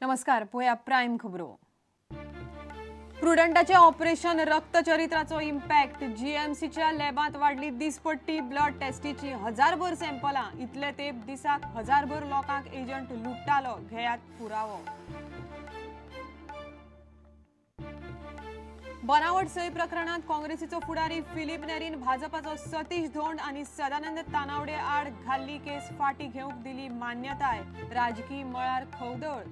नमस्कार, पळया प्रायम खबरो. प्रुडंटाचे ऑपरेशन रक्तचरित्राचो इम्पॅक्ट. जीएमसीच्या लॅबांत वाडली दिसपट्टी ब्लड टेस्टीची हजारभर सॅम्पलां. इतले तेप दिसाक हजारभर लोकांक एजंट लुट्टालो. घेयात पुरावो. बनावट सय प्रकरणात काँग्रेसीचो फुडारी फिलीप नेरीन भाजपाचो सतीश धोंड आनी सदानंद तानावडे आड घाल्ली केस फाटी घेवंक दिली मान्यताय. राजकी मळार खवदळ.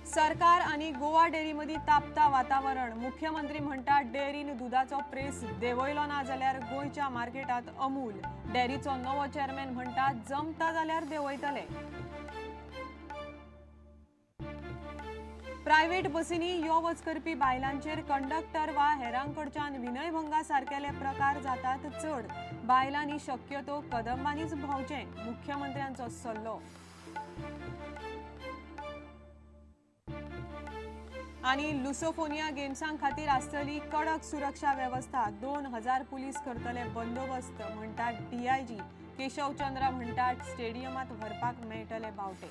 सरकार आनी गोवा डेअरी मदीं तापता वातावरण. मुख्यमंत्री म्हणटा डेअरीन दुदाचो प्रेस देंवयलो ना जाल्यार गोंयच्या मार्केटांत अमूल. डेअरीचो नवो चेअरमॅन म्हणटा जमता जाल्यार देंवयतले. प्रायव्हेट बसींनी यो वच करपी बायलांचेर कंडक्टर वा हेरांकडच्यान विनयभंगा सारकेले प्रकार जातात चड. बायलांनी शक्यतो कदंबांनीच भोंवचें, मुख्यमंत्र्यांचो सल्लो. आनी लुसोफोनिया गेम्सां खातीर आसतली कडक सुरक्षा वेवस्था. 2000 पुलीस करतले बंदोबस्त म्हणटात डीआयजी. केशव चंद्र म्हणटात स्टेडियमांत व्हरपाक मेळटले बावटे.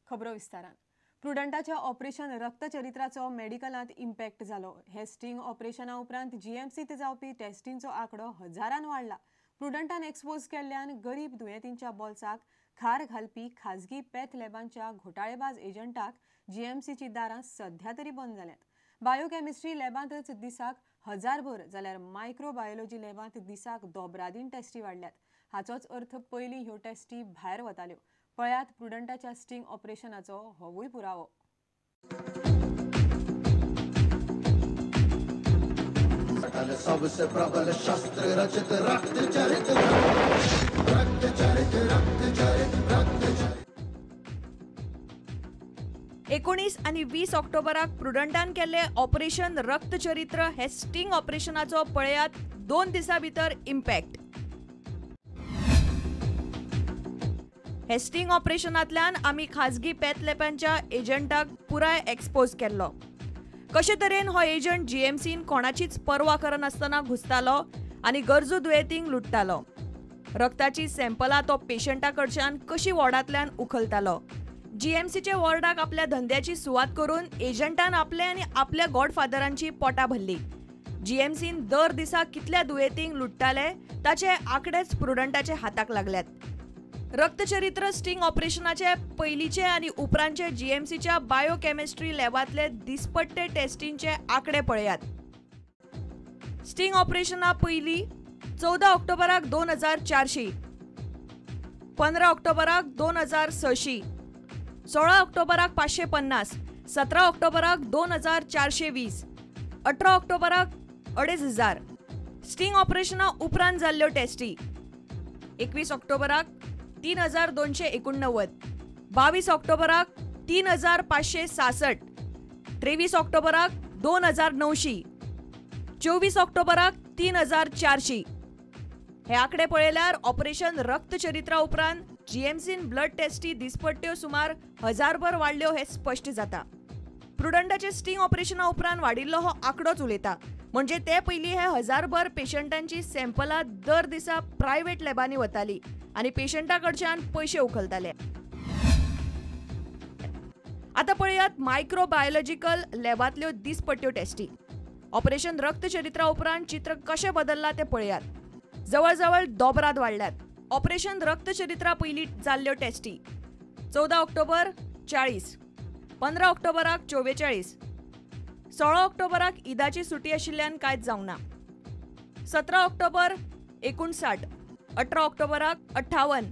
खबरो विस्तारान. प्रुडंटाच्या ऑपरेशन रक्तचरित्राचो मेडिकलांत इम्पॅक्ट जालो. हे स्टिंग ऑपरेशना उपरांत जीएमसीत जावपी टेस्टींचो आंकडो हजारान वाडला. प्रुडंटान एक्सपोज केल्ल्यान गरीब दुयेंतींच्या बोल्साक खार घालपी खाजगी पॅथ लॅबांच्या घोटाळेबाज एजंटाक जीएमसीची दारां सध्या तरी बंद जाल्यात. बायोकेमिस्ट्री लॅबांतच दिसाक हजारभर जाल्यार मायक्रोबायोलॉजी लॅबांत दिसाक दोबरादीन टेस्टी वाडल्यात. हाचोच अर्थ पयलीं ह्यो टेस्टी भायर वताल्यो. पळयात प्रुडंटाच्या स्टिंग ऑपरेशनाचो होवूय पुरावो. सबसे प्रबल शस्त्र रचित रक्त चरित्र रक्त चरित्र रक्त चरित्र रक्त चरित्र. 19 आनी 20 ऑक्टोबराक प्रुडंटान केल्ले ऑपरेशन रक्तचरित्र हे स्टिंग ऑपरेशनाचो पळयात 2 दिसां भितर इम्पॅक्ट. हे स्टिंग ऑपरेशनांतल्यान आमी खाजगी पॅथ लॅबांच्या एजंटाक पुराय एक्सपोज केल्लो. कशे तरेन हो एजंट जीएमसीन कोणाचीच पर्वा करनासतना घुसतालो आनी गरजू दुयेंतींक लुट्टालो. रक्ताची सॅम्पलां तो पेशंटा कडच्यान कशी वॉर्डांतल्यान उखलतालो. जीएमसीचे वॉर्डाक आपल्या धंद्याची सुवात करून एजंटान आपले आनी आपल्या गॉडफादरांची पोटां भरली. जीएमसीन दर दिसा कितल्या दुयेंतींक लुट्टाले ताचे आंकडेच प्रुडंटाचे हाताक लागल्यात. रक्तचरित्र स्टिंग ऑपरेशनाचे पयलींचे आनी उपरांतचे जीएमसीच्या बायोकेमिस्ट्री लॅबांतले दिसपट्टे टेस्टींचे आंकडे पळयात. स्टिंग ऑपरेशना पयलीं 14 ऑक्टोबराक 2400, 15 ऑक्टोबराक 2600, 16 ऑक्टोबराक 550, 17 ऑक्टोबराक 2420, 18 ऑक्टोबराक 2500. स्टिंग ऑपरेशना उपरांत जाल्ल्यो टेस्टी 21 ऑक्टोबराक 3289, 22 ऑक्टोबराक 3566, 23 ऑक्टोबराक 2900, 24 ऑक्टोबराक 3400. हे आंकडे पळयल्यार ऑपरेशन रक्तचरित्रा उपरांत जीएमसीन ब्लड टेस्टी दिसपट्ट्यो सुमार हजारभर वाडल्यो हें स्पश्ट जाता. प्रुडंटाचे स्टिंग ऑपरेशना उपरांत वाडिल्लो हो आंकडोच उलयता. म्हणजे ते पयलीं हे हजारभर पेशंटांची सॅम्पलां दर दिसा प्रायव्हेट लॅबांनी वताली आनी पेशंटा कडच्यान पयशे उखलताले. आतां पळयात मायक्रोबायोलॉजिकल लॅबांतल्यो दिसपट्ट्यो टेस्टी. ऑपरेशन रक्तचरित्रा उपरांत चित्र कशें बदल्लां तें पळयात. जवळजवळ दोबराद वाडल्यात. ऑपरेशन रक्तचरित्रा पयलीं जाल्ल्यो टेस्टी 14 ऑक्टोबर 40, 15 ऑक्टोबराक 44, 16 ऑक्टोबराक ईदाची सुटी आशिल्ल्यान कांयच जावंक ना, 17 ऑक्टोबर 59, 18 ऑक्टोबराक 58.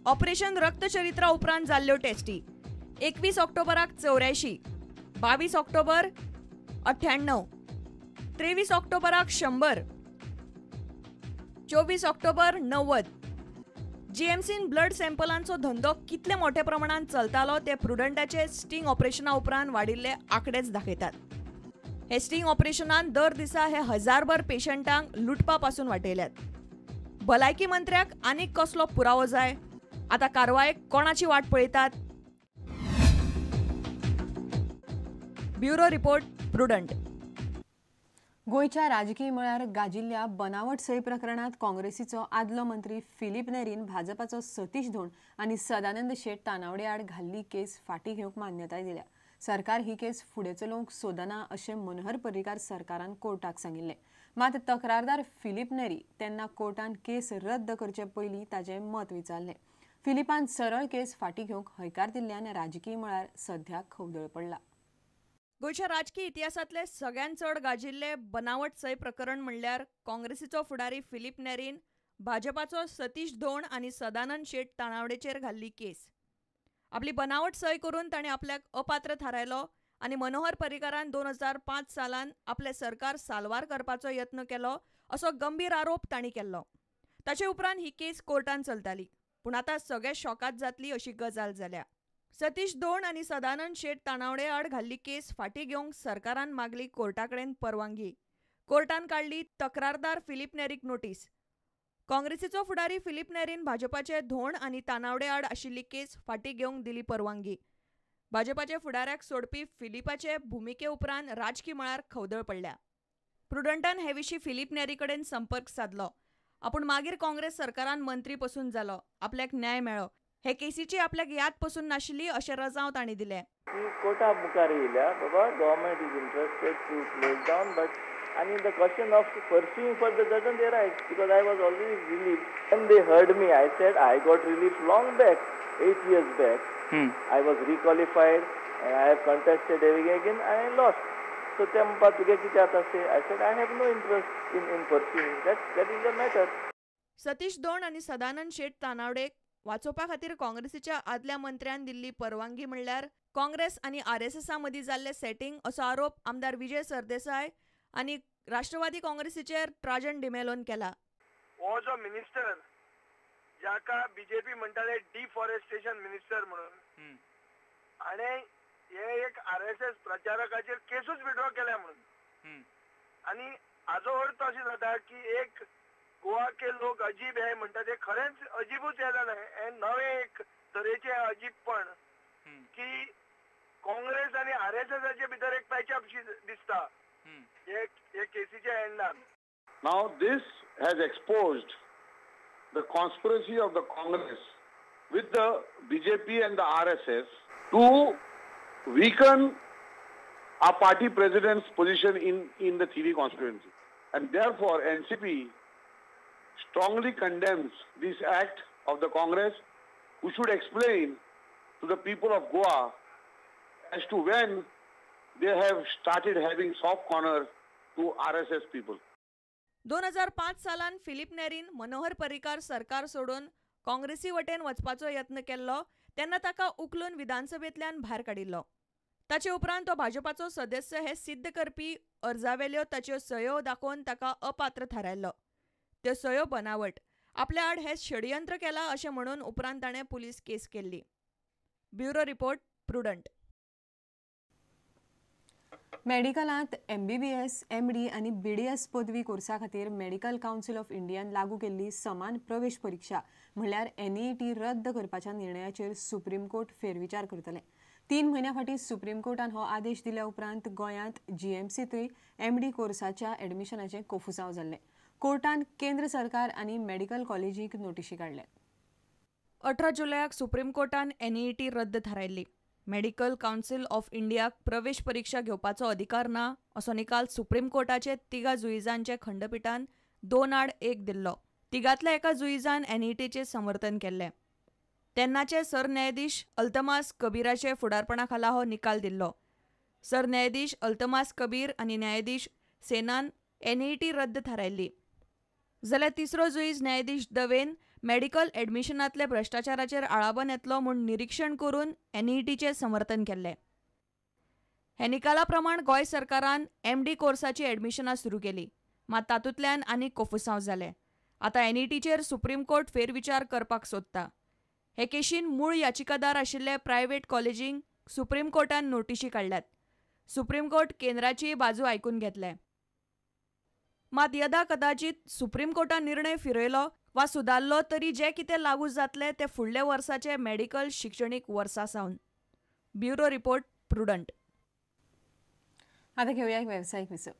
ऑपरेशन रक्तचरित्रा उपरांत जाल्ल्यो टेस्टी 21 ऑक्टोबराक 84, 22 ऑक्टोबर 98, 23 ऑक्टोबराक 100, 24 ऑक्टोबर 90. जीएमसीन ब्लड सॅम्पलांचो धंदो कितले मोठ्या प्रमाणात चलतालो ते प्रुडंटाचे स्टिंग ऑपरेशना उपरांत वाडिल्ले आंकडेच दाखयतात. हे स्टिंग ऑपरेशनान दर दिसा हे हजारभर पेशंटांक लुटपा पासून वाटयल्यात. भलायकी मंत्र्याक आनीक कसलो पुरावो जाय? आतां कारवायेक कोणाची वाट पळयतात? Bureau report, Prudent. गोंयच्या राजकीय मळार गाजिल्ल्या बनावट सय प्रकरणांत काँग्रेसीचो आदलो मंत्री फिलीप नेरीन भाजपाचो सतीश धोंड आनी सदानंद शेट तानावडे आड घाल्ली केस फाटीं घेवंक मान्यताय दिल्या. सरकार ही केस फुडें चलोवंक सोदना अशें मनोहर पर्रीकार सरकारान कोर्टाक सांगिल्लें. मात तक्रारदार फिलीप नेरी तेन्ना कोर्टान केस रद्द करचे पयलीं ताचें मत विचारलें. फिलिपान सरळ केस फाटीं घेवंक हयकार दिल्ल्यान राजकीय मळार सध्या खवदळ पडला. गोंयच्या राजकी इतिहासांतले सगळ्यांत चड गाजिल्ले बनावट सय प्रकरण म्हणल्यार काँग्रेसीचो फुडारी फिलीप नेरीन भाजपाचो सतीश धोंड आनी सदानंद शेट तानावडेचेर घाल्ली केस. आपली बनावट सय करून ताणें आपल्याक अपात्र थारायलो आनी मनोहर पर्रीकारान 2005 सालान आपलें सरकार साल्वार करपाचो यत्न केलो असो गंभीर आरोप तांणी केल्लो. ताचे उपरांत ही केस कोर्टान चलताली, पूण आतां सगळे शॉकात जातली अशी गजाल जाल्या. सतीश धोंड आनी सदानंद शेट तानावडे आड घाल्ली केस फाटीं घेवंक सरकारान मागली कोर्टा कडेन परवानगी. कोर्टान काडली तक्रारदार फिलीप नेरीक नोटीस. काँग्रेसीचो फुडारी फिलीप नेरीन भाजपाचे धोंड आनी तानावडे आड आशिल्ली केस फाटीं घेवंक दिली परवानगी. भाजपाचे फुडाऱ्याक सोडपी फिलिपाचे भुमिके उपरांत राजकी मळार खवदळ पडल्या. प्रुडंटान हे विशीं फिलीप नेरी कडेन संपर्क सादलो. आपूण मागीर काँग्रेस सरकारान मंत्री पसून जालो, आपल्याक न्याय मेळ्ळो, हे केसीची आपल्याक याद पसून नाशिल्ली अशें रजांव तांणी दिलें. कोर्टा मुखार येयल्या बाबा government is interested to close down but आनी the question of pursuing further doesn't arise because I was already relieved. When they heard me I said I got relief long back, 8 years back. I was requalified and I have contested again and I lost. So ते म्हणपा तुगे कितें आतां I said I have no interest in pursuing that is the matter. Satish Dhond आनी सदानंद शेट तानावडेक वाचोवपा खातीर काँग्रेसीच्या आदल्या मंत्र्यान दिल्ली परवानगी म्हणल्यार काँग्रेस आनी आरएसएसा मदीं जाल्लें सेटिंग असो आरोप आमदार विजय सरदेसाय आनी राष्ट्रवादी काँग्रेसीचेर ट्राजन डिमेलोन केला. हो जो मिनिस्टर जाका बीजेपी म्हणटाले डिफॉरेस्टेशन मिनिस्टर म्हणून, आनी हे एक आरएसएस प्रचारकाचेर केसूच विड्रॉ केल्या म्हणून. आनी हाजो अर्थ अशें जाता की एक गोवा के लोक अजीब हे म्हणटा ते खरेंच अजीबूच हे जालें. हें नवें एक तरेचें अजीबपण की काँग्रेस आनी आरएसएसाचे भितर एक पॅचअप दिसता हे केसीच्या एंडान. Now this has exposed the conspiracy of the Congress with the BJP and the RSS to weaken our party president's position in the Thiri constituency. And therefore NCP strongly condemns this act of the Congress, who should explain to the people of Goa as to when they have started having soft corner to RSS people. 2005 सालान फिलीप नेरीन मनोहर पर्रीकार सरकार सोडून काँग्रेसी वटेन वचपाचो यत्न केल्लो तेन्ना ताका उखलून विधानसभेंतल्यान भायर काडिल्लो. ताचे उपरांत तो भाजपाचो सदस्य हे सिद्ध करपी अर्जावेल्यो ताच्यो सयो दाखोवन ताका अपात्र थारायल्लो. त्यो सयो बनावट, आपल्या आड हे षडयंत्र केलां अशें म्हणून उपरांत ताणें पुलीस केस केल्ली. Bureau report, Prudent. मेडिकलांत MBBS, MD आनी BDS पदवी कोर्सा खातीर मेडिकल कावन्सिल ऑफ इंडियान लागू केल्ली समान प्रवेश परीक्षा म्हणल्यार NEET रद्द करपाच्या निर्णयाचेर सुप्रीम कोर्ट फेरविचार करतले. 3 म्हयन्यां फाटीं सुप्रीम कोर्टान हो आदेश दिल्या उपरांत गोंयांत GMCतूय MD कोर्साच्या एडमिशनाचें कोफुसांव जाल्लें. कोर्टान केंद्र सरकार आनी मेडिकल कॉलेजीक नोटिशी काडल्यात. 18 जुलयाक सुप्रीम कोर्टान NEET रद्द थारायल्ली. मेडिकल कावन्सिल ऑफ इंडियाक प्रवेश परीक्षा घेवपाचो अधिकार ना असो निकाल सुप्रीम कोर्टाचे 3 जुईजांचे खंडपिठान 2-1 दिल्लो. तिगांतल्या एका जुईजान NEETचें समर्थन केल्लें. तेन्नाचे सरन्यायाधीश अल्तमास कबीराचे फुडारपणा खाला हो निकाल दिल्लो. सरन्यायाधीश अल्तमास कबीर आनी न्यायाधीश सेनान NEET रद्द थारायल्ली. जाल्यार तिसरो जुईज न्यायाधीश दवेन मेडिकल एडमिशनांतले भ्रश्टाचाराचेर आळाबन येतलो म्हूण निरीक्षण करून NEETचें समर्थन केल्लें. हे निकाला प्रमाण गोंय सरकारान MD कोर्साची एडमिशनां सुरू केली, मात तातूंतल्यान आनीक कोफुसांव जालें. आतां NEETचेर सुप्रीम कोर्ट फेरविचार करपाक सोदता. हे केशीन मूळ याचिकादार आशिल्ले प्रायव्हेट कॉलेजींक सुप्रीम कोर्टान नोटिशी काडल्यात. सुप्रीम कोर्ट केंद्राचीय बाजू आयकून घेतले. मात यदा कदाचित सुप्रीम कोर्टान निर्णय फिरयलो वा सुदारलो तरी जे कितें लागू जातलें तें फुडल्या वर्साचे मेडिकल शिक्षणीक वर्सा सावन. Bureau report, Prudent. आतां घेवया एक वेवसायीक विसव.